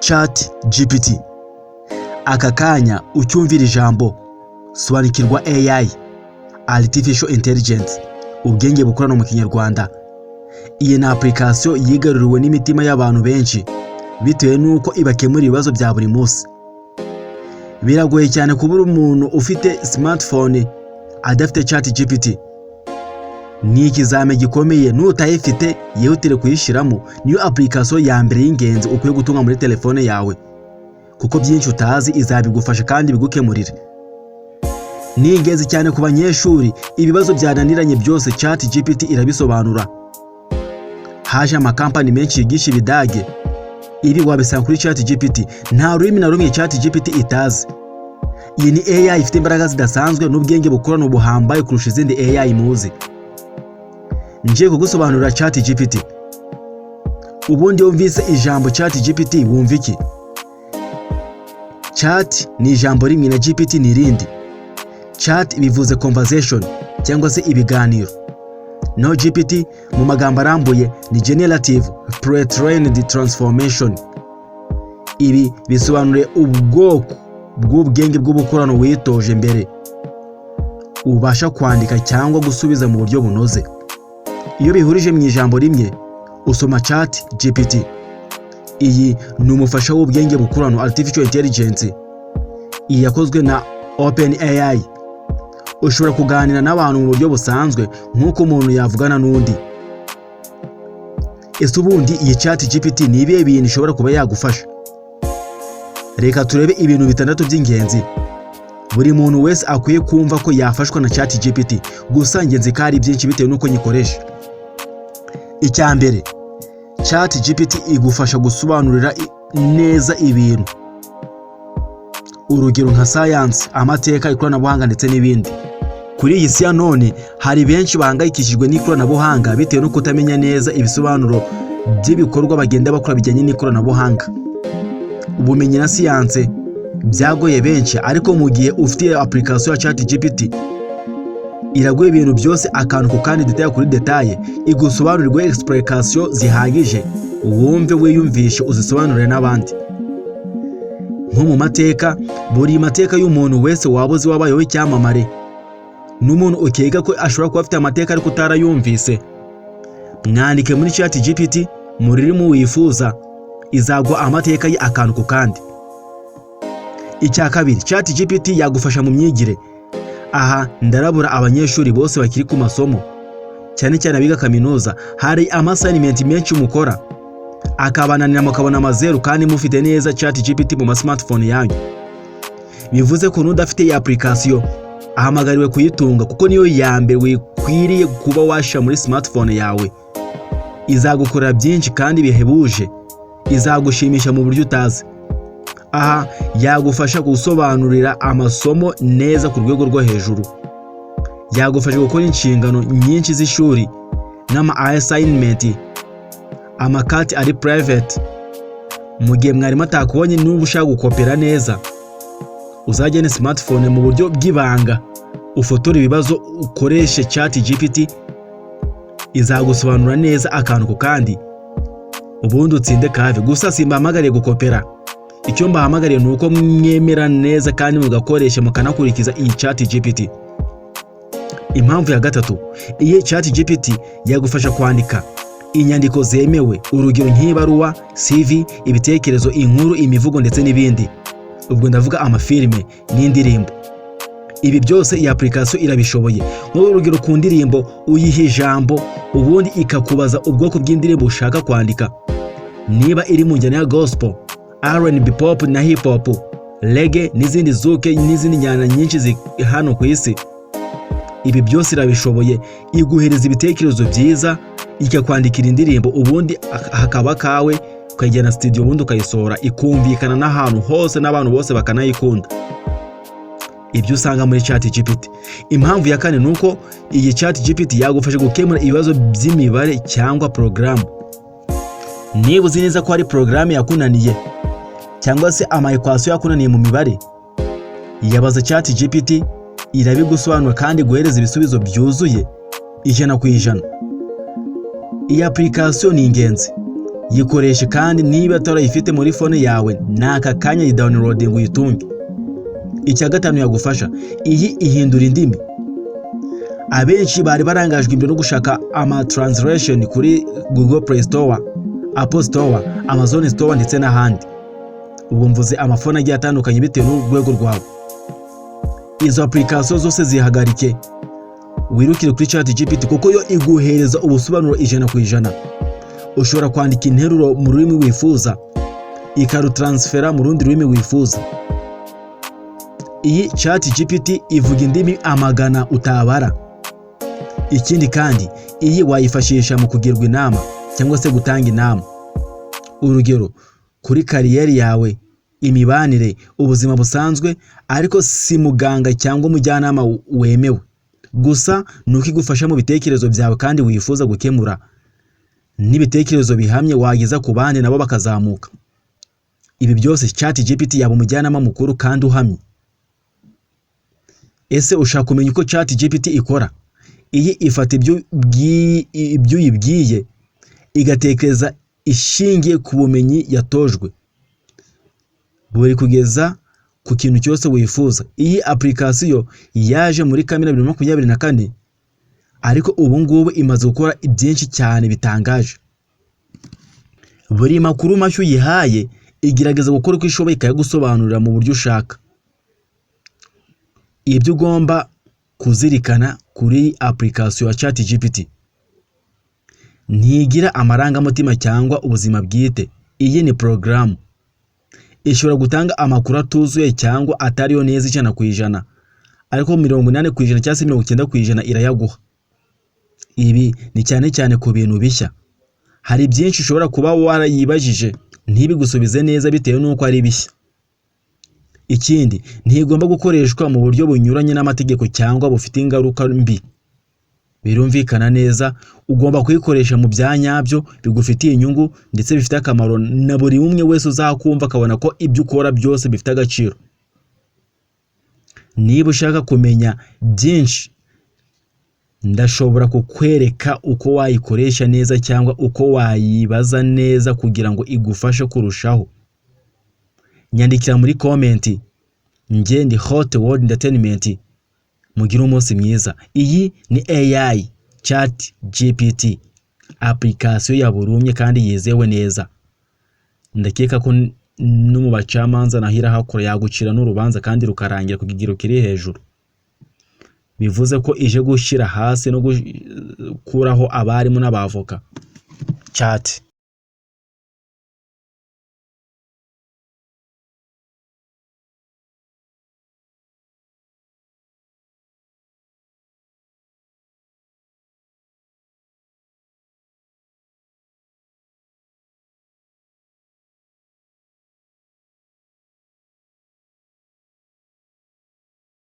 Chat GPT. Aka kanya ucyumvira ijambo, sobanukirwa AI, Artificial Intelligence, ubwenge bukorano mu Kinyarwanda. Iyi ni application yigaruriwe n'imitima y'abantu benshi bitewe n'uko ibakemura ibibazo bya buri munsi. Biragoye cyane kubura umuntu ufite smartphone adafite Chat GPT. Ni ikizame gikomeye, nutayifite yihutire kuyishyiramo. Niyo application ya mbere y'ingenzi ukwiye gutunga muri telefone yawe, kuko byinshi utazi izabigufasha kandi bigukemurire. Ni ingenzi cyane ku banyeshuri, ibibazo byananiranye byose Chat GPT irabisobanura. Haje amakampani menshi yigisha ibidage, ibi wabisanga kuri Chat GPT. Nta rurimi na rumwe Chat GPT itazi. Iyi ni AI ifite imbaraga zidasanzwe n'ubwenge bukorano buhambaye kurusha izindi AI muzi. Ngiye kugusobanurira Chat GPT. Ubundi wumvise ijambo Chat GPT wumva iki? Chat ni ijambo rimwe na GPT ni irindi. Chat bivuze conversation cyangwa se ibiganiro. No GPT mu magambo arambuye ni Generative Pre-trained Transformation. Ibi bisobanuye ubwoko bw'ubwenge bw'ubukorano witoje mbere, ubasha kwandika cyangwa gusubiza mu buryo bunoze. Iyo bihurije mu ijambo rimwe usoma Chat GPT. Iyi ni umufasha w'ubwenge bukorano, Artificial Intelligence. Iyi yakozwe na OpenAI. Ushobora kuganira n'abantu mu buryo busanzwe nk'uko umuntu yavugana n'undi. Ese ubundi iyi Chat GPT ni ibihe bintu ishobora kuba yagufasha? Reka turebe ibintu bitandatu by'ingenzi buri muntu wese akwiye kumva ko yafashwa na Chat GPT. Gusa ngenzi ko ari byinshi bitewe n'uko nyikoresha. Icya mbere, Chat GPT igufasha gusobanurira neza ibintu, urugero nka sayansi, amateka, ikoranabuhanga ndetse n'ibindi. Kuri iyi si ya none hari benshi bahangayikishijwe n'ikoranabuhanga bitewe no kutamenya neza ibisobanuro by'ibikorwa bagenda bakora bijyanye n'ikoranabuhanga. Ubumenyi na siyanse byagoye benshi, ariko mu gihe ufite application ya Chat GPT iraguha ibintu byose akantu ku kandi, détail kuri détail, igusobanurirwe explication zihagije, wumve, wiyumvishe, uzisobanurire n'abandi. Nko mu mateka, buri mateka y'umuntu wese waba uzi wabayeho icyamamare, n'umuntu ukeka ko ashobora kuba afite amateka ariko utarayumvise, mwandike muri Chat GPT mu rurimi wifuza, izaguha amateka ye akantu ku kandi. Icya kabiri, Chat GPT yagufasha mu myigire. Aha ndarabura abanyeshuri bose bakiri ku masomo, cyane cyane abiga kaminuza. Hari ama assignment menshi mukora akabananira, mukabona amazeru, kandi mufite neza Chat GPT mu ma smartphone yanyu. Bivuze ko n'udafite iyi application ahamagariwe kuyitunga, kuko niyo ya mbere wikwiriye kuba washyira muri smartphone yawe. Izagukorera byinshi kandi bihebuje, izagushimisha mu buryo utazi. Aha yagufasha gusobanurira amasomo neza ku rwego rwo hejuru, yagufasha gukora inshingano nyinshi z'ishuri nk'ama assignment, amakati ari private mu gihe mwarimu atakubonye. Niba ushaka gukopera neza, uzajyane smartphone mu buryo bw'ibanga, ufotore ibibazo, ukoreshe Chat GPT, izagusobanura neza akantu ku kandi, ubundi utsinde kave. Gusa simbahamagariye gukopera, icyo mbahamagariye ni uko mwemera neza kandi mugakoresha mukanakurikiza iyi Chat GPT. Impamvu ya gatatu, iyi Chat GPT yagufasha kwandika inyandiko zemewe, urugero nk'ibaruwa, CV, ibitekerezo, inkuru, imivugo ndetse n'ibindi. Ubwo ndavuga amafilime n'indirimbo. Ibi byose iyi application irabishoboye. Nk'urugero ku ndirimbo, uyiha ijambo ubundi ikakubaza ubwoko bw'indirimbo ushaka kwandika, niba iri mu njyana ya gospel, R&B, pop na hip hop, reggae n'izindi, zouk n'izindi njyana nyinshi ziri hano ku isi. Ibi byose irabishoboye, iguhereza ibitekerezo byiza, ikakwandikira indirimbo, ubundi hakaba kawe ukayijyana studio, ubundi ukayisohora ikumvikana n'ahantu hose n'abantu bose bakanayikunda. Ibyo usanga muri Chat GPT. Impamvu ya kane ni uko iyi Chat GPT yagufasha gukemura ibibazo by'imibare cyangwa porogaramu. Niba uzi neza ko hari porogaramu yakunaniye cyangwa se ama equation yakunaniye mu mibare, yabaza Chat GPT, irabigusobanura kandi guhereza ibisubizo byuzuye 100%. Iyi application ni ingenzi, Yikoreshe, kandi niba utarayifite muri phone yawe, ni aka kanya yidownloading uyitunge. Icya gatanu yagufasha, iyi ihindura indimi. Abenshi bari barangajwe imbere no gushaka ama translation kuri Google Play Store, Apple Store, Amazon Store ndetse n'ahandi. Ubwo mvuze amafone agiye atandukanye bitewe n'urwego rwawe. Izo application zose zihagarike, wirukire kuri ChatGPT, kuko yo iguhereza ubusobanuro 100%. Ushobora kwandika interuro mu rurimi wifuza, ikarutransfera mu rundi rurimi wifuza. Iyi ChatGPT ivuga indimi amagana utabara. Ikindi kandi, iyi wayifashisha mu kugirwa inama cyangwa se gutanga inama, urugero kuri career yawe, imibanire, ubuzima busanzwe, ariko si muganga cyangwa umujyanama wemewe. Gusa ni uko igufasha mu bitekerezo byawe kandi wifuza gukemura, n'ibitekerezo bihamye wageza ku bandi nabo bakazamuka. Ibi byose ChatGPT yaba umujyanama mukuru kandi uhamye. Ese ushaka kumenya uko ChatGPT ikora? Iyi ifata ibyo uyibwiye, igatekereza ishingiye ku bumenyi yatojwe, buri kugeza ku kintu cyose wifuza. Iyi application yaje muri Kamena 2024, ariko ubu ngubu imaze gukora byinshi cyane bitangaje. Buri makuru mashya uyihaye, igerageza gukora uko ishoboye ikayagusobanurira mu buryo ushaka. Ibyo ugomba kuzirikana kuri application ya ChatGPT: ntigira amarangamutima cyangwa ubuzima bwite. Iyi ni porogaramu ishobora gutanga amakuru atuzuye cyangwa atariyo neza 100%, ariko 80% cyangwa se 90% irayaguha. Ibi ni cyane cyane ku bintu bishya. Hari byinshi ushobora kuba warayibajije ntibigusubize neza bitewe n'uko ari bishya. Ikindi, ntigomba gukoreshwa mu buryo bunyuranye n'amategeko cyangwa bufite ingaruka mbi. Birumvikana neza, ugomba kuyikoresha mu bya nyabyo bigufitiye inyungu ndetse bifite akamaro, na buri umwe wese uzakumva akabona ko ibyo ukora byose bifite agaciro. Niba ushaka kumenya byinshi, ndashobora kukwereka uko wayikoresha neza cyangwa uko wayibaza neza kugira ngo igufashe kurushaho. Nyandikira muri comment. Njye ndi Hot World Entertainment. Mugire umunsi mwiza. Iyi ni AI ChatGPT, application ya buri umwe kandi yizewe neza. Ndakeka ko no mu bacamanza naho irahakora, yagucira n'urubanza kandi rukarangira ku kigero kiri hejuru. Bivuze ko ije gushyira hasi no gukuraho abarimu n'abavoka. Chat.